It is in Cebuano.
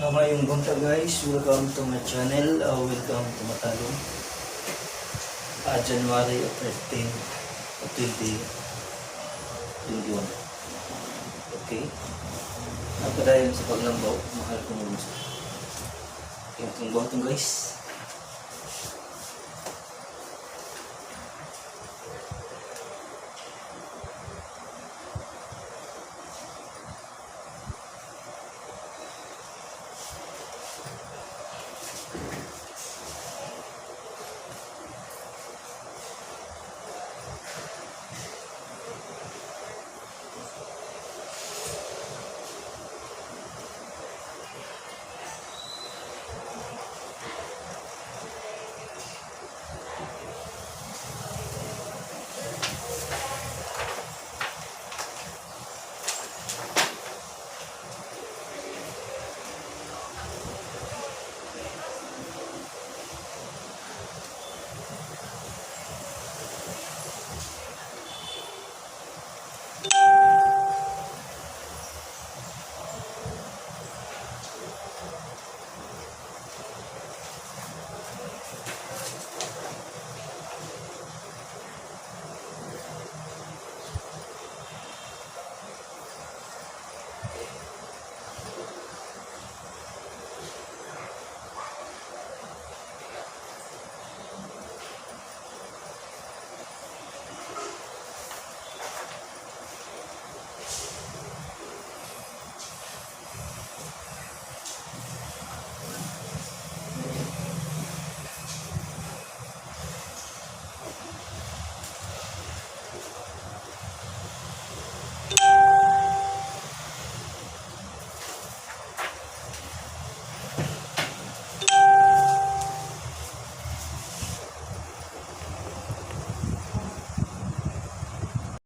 Maayong buntag, guys, welcome to my channel, welcome to Matalom. January 13, 2021. Okay. Napadayon sa paglambaw, mahal kong gusto. Okay, itong buhaton, guys.